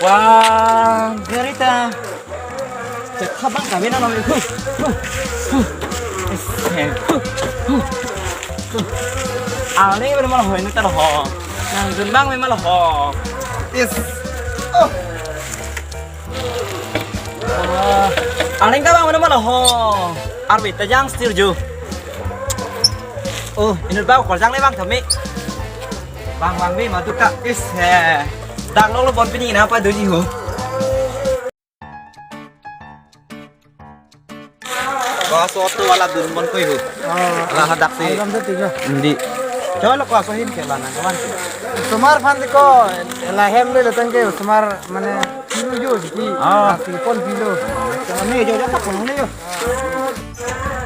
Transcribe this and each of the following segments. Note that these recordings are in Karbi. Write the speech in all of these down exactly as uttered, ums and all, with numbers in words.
Wah, gari ta. Chetha abang kami na nong. Huh, huh, huh. Is, eh, huh, huh, huh. Aling beri malah ho ini terho. Nangdun abang me malah ho. Is. Oh. Wah, aling ka abang me malah ho. Arve ta jang setir jo. Oh, inut abang okarjang le abang kami. Abang, abang me madu ka. Is, eh. Dak lo lo bon pini nangpadoji ho. Ko laso auto wala dun bon koi ho. Oh. Ala hadak si. Alam tu tiga. Hindi. Coba lo ko laso hin ke lana kawan. Osomar aphan ti ko, la hem le letang ke osomar mane piru jo jiki. Ah. Lasi pon piru. Kami jo jo tak pon ne jo.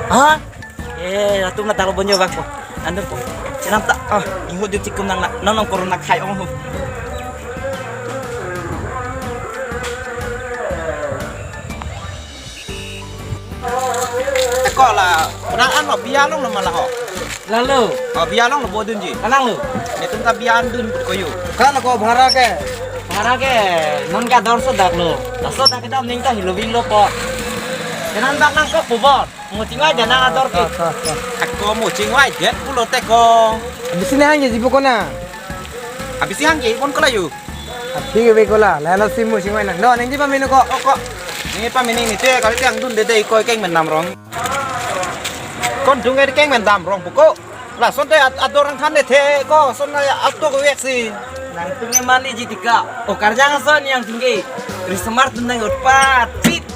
Ah? Eh, latum na talo bonyo bak ko. Andun ko. Chenam ta, ah, inghut jut chikum nang na, nang nang corona khai ong ho. Eko la, nang an lo bia along lo malah ho. Lalo. Oh, bia along lo bodunji. Kalang lo. Netum ta bia andun put koyu. Kan ko bhara ke. Bhara ke, non ke ador so dak lo. Laso dak kedam ning ta hiloving lo po. Kenan dak nang ko pubor. Mo chingvai jana ador ke. Ako mo chingvai det pulote ko. Abisi nang hangji jibo ko na. Abisi hangji bon ko la yu. Aphi ke be ko la, la la si mo chingvai nang. No, nangji pamenu ko. Ko ko. Ni pamini ni te kali te angdunde de ko keng men damrong. Kon dung e keng men damrong pu ko. Lason te ad-, ador angthan le the ko, son na auto ko vek si. Nangtum e mani ji tika. Okarjang ason yang tinggi. Rismar tun nang utpat. Pit.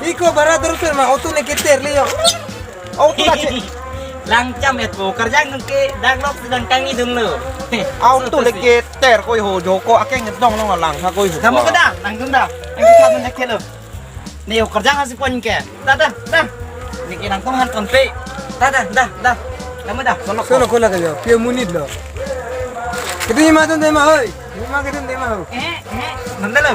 Iko bara dorpir ma auto ne keter le yo. Auto la che. Langcham et po okarjang nung ke dak lok sedang kangi dung lo. Auto le keter koi ho jo ko akeng dong long lang ha koi ho. Kamu ke dah, nangtum dah. Yang kita mana kelo. Ni okarjang asi pon ke. Dah, dah, dah. Ni ke nangtum han konpe. Dah, dah, dah, dah. Kamu dah, solok. Sono ko la ke yo, pia munit lo. Kedun ma dun de ma hoi. Kedun ma kedun de ma ho. Eh, eh, nonde lo.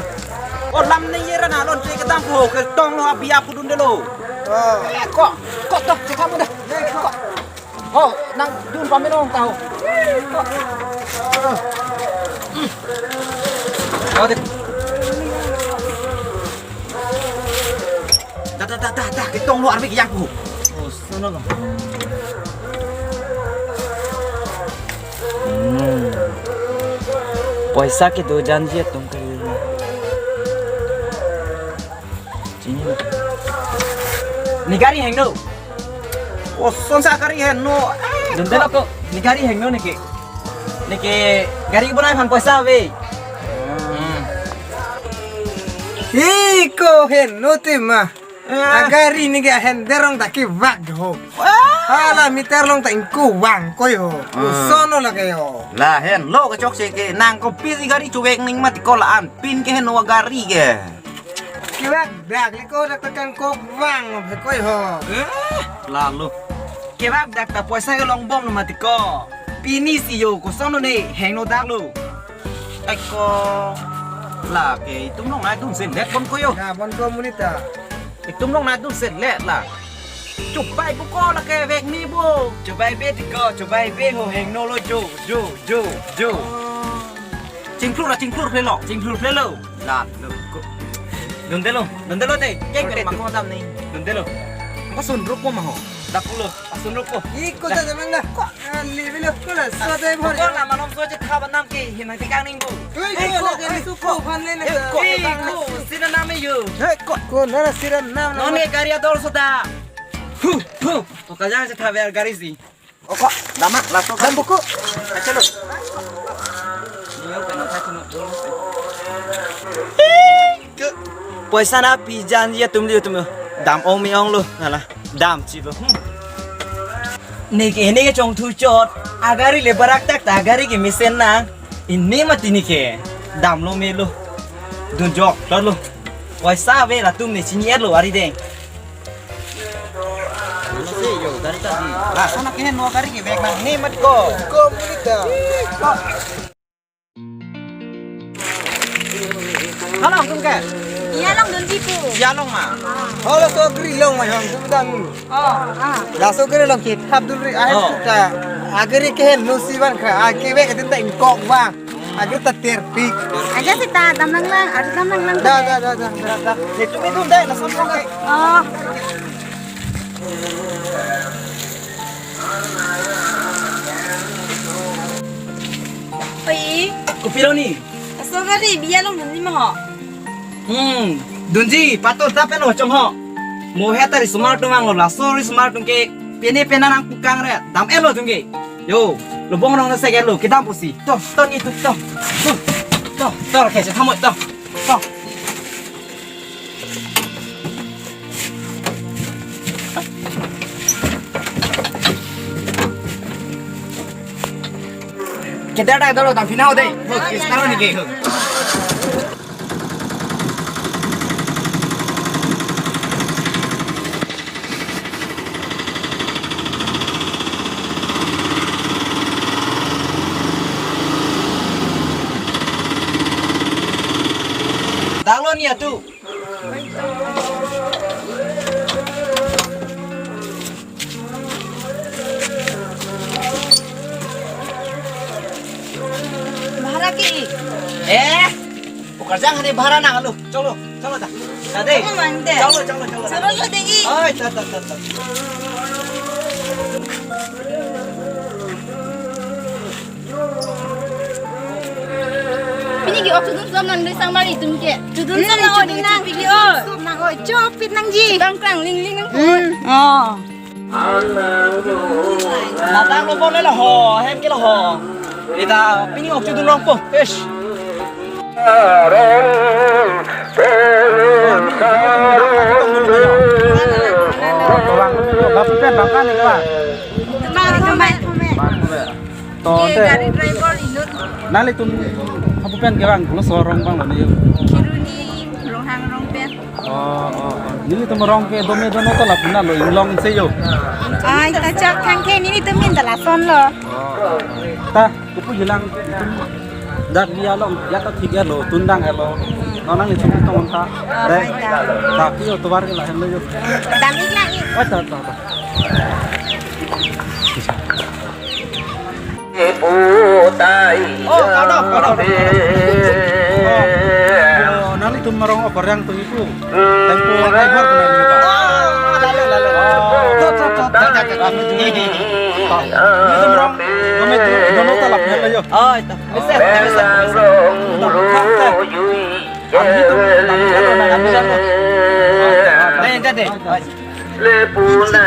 Oh, lam ni ye ra na lon te kedam ko, ketong lo abia pudun de lo. Oh. Eh, ko, ko to, cekam dah. Eh, ko. Oh, nangdun pamenong tahu. Kau deh. Dah, dah, dah, dah, dah, ketong lo arve ke yang ko. Oh, sono lo. Hmm. Poisa kedo janji atum kali na. Chini lo. Ne gari hengno. Kosonsi gari hengno. Dundelo ko. Ne gari hengno ne ke. Ne ke gari bonai aphan poisa ave. Hmm. Iko hengno te ma. Eh. Agari ne ke hender rong ta kevak ho. Ah. Hala meter along ta ingko vang koi ho. Ah. Koson lo la ke yo. La henlo kechok si ke nang kopisi gari chuvek ning mati ko la-an. Pin ke heno gari ke. Kevak dak le ko dak ta kangkok vang he koi ho. Eh, lalo. Kevak dak ta poisa kelong bom lo mati ko. Pini si yo koson lo ne hengno dak lo. Eko la ke itum long nai dun sen let bon ko yo. Na bon ko monit ta. Itum long nai dun sen let la. Chubai bu ko la ke vek ni bu. Chubai be ti ko, chubai be ho hengno lo jo, jo, jo, jo. Chingklur la chingklur phelo. Chingklur phelo. La lo ko. Dundelo, dundelo te. Keng keng ma ko dam ni. Dundelo. Ko sun rup ko ma ho. Dak pulo. Asun rup ko. Iko ta jamang na. Ko. Ani bilo ko la so dai bhor. Ko la malom so je khaba nam ke hin nang tikang ning bu. Tui ko la ke su ko phan le na. Ko, ko, sina nam yo. He ko. Ko na sira nam na. Nonke gari ador so da. Hu, hu. Okarjang si thaver gari si. Oko, damak laso. Dam buku. Acha lo. Poisa na pi janji atum liu atum. Dam ong me ong lo. Hala. Dam chi lo. Hmm. Ne ke ne ke chongthu chot. Agari le barak tak ta agari ke mesen na. Ini mati ne ke. Damlo melo. Dunjok lo. Poisa ave latum ne chini lo ari deng. Ano si yo gari tadi. Lah, sana kene no gari ke bag nang ne mat ko. Ko monit ta. Halo, tum ke? Iya long dunji pu. Iya long ma. Halo, so gari long ma yang tum dam. Oh, ah. Laso gari long ke thap dun ri ai. Oh. Ta. Agari ke no si van kha. Ake bag din ta ingkok ba. Ajo ta terpik. Ajo seta damnang lang, ajo damnang lang. Da, da, da, da, da, da. Itu itu dai, lason rong ke. Oh. Oi. Kopi lo ni? Laso gari biya long dunji ma ho. Hmm, dunji, patur ta pen lo chong ho. Mo he ta risomar atum vanglo, laso risomar atum ke pene pena nangpukang re, dam-et lo atum ke. Yo, lobong rong na sek-et lo, kedam pusi. To, to ni to, to. To, to, to, kese thamoi to. To. Kedar dak dolo, dam phinang dei. Ho, kis taro ni ke ho. Dalo ni atu. Bhara ke? Eh, ukarjang hani bhara nang alu. Cholo, cholo da. Da de. Cholo, mang de. Cholo, cholo, cholo. Cholo, cholo de. Oi, ta, ta, ta, ta. Pini ke ok chudun som nang dei sangmar itum ke. Chudun som nang oi, chudun nang, pini ke ok. Som nang oi, chopit nangji. Tang krang ling ling nang. Hmm. Oh. Matang lo pon le lo ho, hem ke lo ho. Ita pini ok chudun rong po. Eish. Bang, bang, bang, bang. Teman, teman, teman. To, ke te gari driver inut. Nanglitum hapu pen ke bang, lo so rong bang lo ni yo. Kheroni, Ronghang rong pen. Oh, oh, oh. Nelitum rong ke dome dono to lapu na lo, inglong se yo. Ai, ta chak thang ke nelitum min ta lason lo. Oh, oh, oh. Ta, kupu hilang, itum dak dia lo, ya ta thik ya lo, tundang ya lo. No nanglitum tong ta. Oh, dei. Ai ta. Ta, ki yo tovar ke la hem lo yo. Dam-ik lang ik. Oh, ta, ta, ta. Oh, kado, kado. Oh, oh, nanglitum rong okorjang tung ipu. Tempo driver pun nanglitum. Oh, lalo, lalo. Oh, to, to, to, to, to, to, to. Nanglitum rong, kami tu, dono ta lap ya, ayo. Oh, itu. Bisa, bisa, bisa. Kami tu, kami tu, kami tu. Dei, dei, dei. Lepuna